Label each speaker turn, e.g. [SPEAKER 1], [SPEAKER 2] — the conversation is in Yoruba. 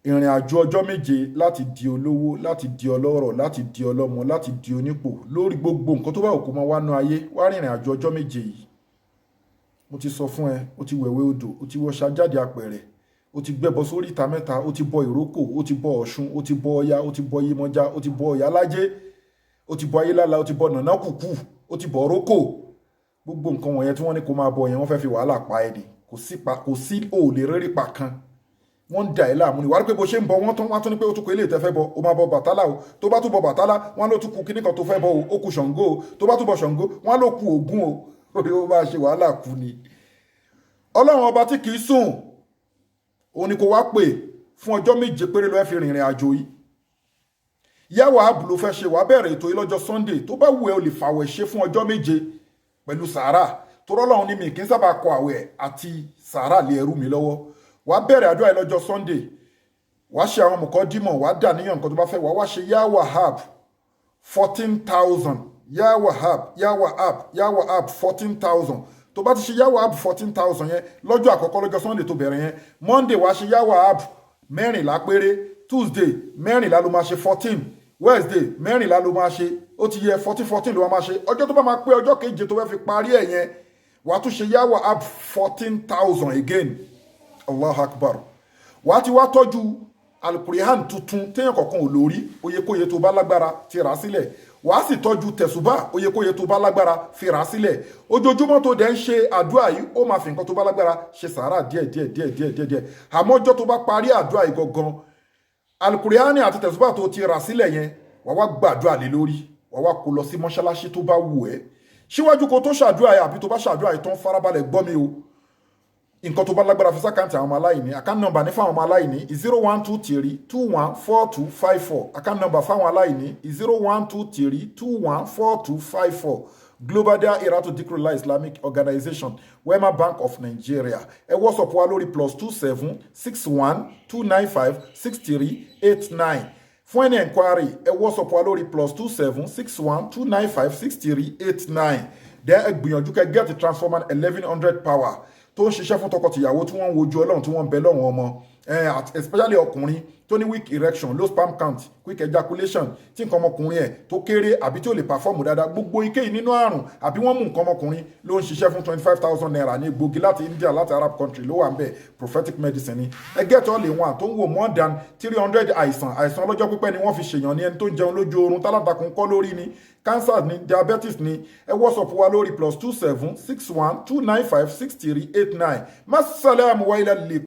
[SPEAKER 1] Ìrìn àjò ọjọ́ 7 láti di olówó, láti di ọlọ́rọ̀, láti di ọlọ́mọ, láti di onípò, lórí gbogbo nǹkan tó bá òkú mọ́ wánú ayé wá rìnrìn àjò ọjọ́ 7 yìí. Mo ti sọ fún ẹ, o ti wẹ̀wẹ̀ odò, o ti wọṣọ ajáde apẹ̀rẹ̀, o ti gbẹ́bọ sórí ìta mẹ́ta, o ti bọ ìrókò, o ti bọ Ọ̀ṣun, o ti bọ Ọya, o ti bọ Yemọja, o ti bọ Ọ̀yálájé, o ti bọ Ayélála, o ti bọ Nànà Kùkù, o ti bọ Rókò. Gbogbo nǹkan wọ̀nyẹn tí wọ́n ní kó máa bọ yẹn, wọ́n fẹ́ fi wàhálà pa ẹ ni. Kò sí pa, kò sí, o ò lè rírí pa kan. Wọ́n ń da ẹ̀ láàmú ni. Wàá rí pé bó ṣe ń bọ wọ́n tán, wọ́n tún ní pé ó tún kọ ilé ìtẹ́fẹ́ bọ, ó máa bọ Bàtálá o. Tó bá tún bọ Bàtálá, wọ́n ló tún kú kíní kan tó fẹ́ bọ o, ó kú Ṣàngó o. Tó bá tún bọ Ṣàngó, wọ́n ló kú Ògún o. Orí ó máa ṣe wàhálà kú ni. Ọlọ́run Ọba tí kì í sùn, òun ni kò wá pè fún ọjọ́ 7 péré ló fẹ́ fi rìnrìn àjò yìí. Yàwó ààbò ló fẹ́ ṣe. Wàá bẹ̀rẹ̀ ètò yìí lọ́jọ́ Sunday. Tó bá wù ẹ́, o lè fàwẹ̀ ṣe fún ọjọ́ 7 pẹ̀lú sàárà torọ́. Lọ́run ní mi kì í sábà kọ àwẹ̀ àti sàárà lé ẹrú mi lọ́wọ́. Wàá bẹ̀rẹ̀ àdúrà yìí lọ́jọ́ Sunday, wàá ṣe àwọn mọ̀kọ́ dímọ̀, wàá dà níyàn nǹkan tó bá fẹ́, wàá wá ṣe Yá Wahab 14,000, Yá Wahab, Yá Wahab, Yá Wahab 14,000. Tó bá ti ṣe Yá Wahab 14,000 yẹn lọ́jọ́ àkọ́kọ́, lọ́jọ́ Sunday tó bẹ̀rẹ̀ yẹn, Monday wàá ṣe Yá Wahab 14 péré, Tuesday 14 ló máa ṣe 14, Wednesday 14 ló máa ṣe. Ó ti yẹ, 14 14 ló máa ṣe. Ọjọ́ tó bá máa pé ọjọ́ keje tó fẹ́ fi parí ẹ̀ yẹn, wàá tún ṣe Yá Wahab 14,000 again. Allah Akbar. Wàá ti wá tọ́jú Alukurihan tuntun téèyàn kọ̀ọ̀kan ò lórí, oyekóye tó bá lágbára ti rà á sílẹ̀. Wàá sì tọ́jú tẹ̀sùbà, oyekóye tó bá lágbára fi rà á sílẹ̀. Ojoojúmọ́ tó dẹ̀ ń ṣe àdúrà yìí, ó máa fi nǹkan tó bá lágbára ṣe sàárà díẹ̀ díẹ̀ díẹ̀ díẹ̀ díẹ̀ díẹ̀. Àmọ́ ọjọ́ tó bá parí àdúrà yìí gangan, Alukurihani àti tẹ̀sùbà tó ti rà sílẹ̀ yẹn, wàá wá gbàdúrà lé lórí, wàá wá kó lọ sí mọ́ṣáláṣí tó bá wù ẹ́. Síwájú kó tó ṣàdúrà yìí, àbí tó bá ṣàdúrà yìí tán, farabalẹ̀ gbọ́ mi o. Nǹkan tó bá lágbára, fi sí account àwọn ọmọ aláìní. Account number ní fáwọn ọmọ aláìní, 0123214254. Account number fáwọn aláìní, 0123214254, Global Dahiratu Dhikrlahi Islamic Organization, Wema Bank of Nigeria. Ẹ WhatsApp wa lórí +27612956389. Fún any enquiry, ẹ WhatsApp wa lórí +27612956389. Then ẹ gbìyànjú kẹ́ get transformer 1100 power tó ń ṣiṣẹ́ fún tọkọtìyàwó tí wọ́n ń wojú Ọlọ́run, tí wọ́n ń bẹ lọ́wọ́n ọmọ, especially ọkùnrin tó ní weak erection, low sperm count, quick ejaculation, tí nǹkan ọmọkùnrin ẹ̀ tó kéré àbí tí ó lè perform dáadáa, gbogbo ike yìí nínú àrùn àbí wọ́n mú nǹkan ọmọkùnrin ló ń ṣiṣẹ́ fún. ₦25,000 ní egbògi láti India, láti Arab country ló wà ń bẹ̀. Prophetic medicine ni. Ẹ get all in one tó ń wò more than 300 àìsàn. Àìsàn ọlọ́jọ́ pípẹ́ ni wọ́n fi ṣèyàn ní ẹni tó ń jẹun lójú oorun, tálátakùn kọ́ lórí ni, cancer ni, diabetes ni. Ẹ WhatsApp wa lórí +27612956389. Masalamu wa ilà lè.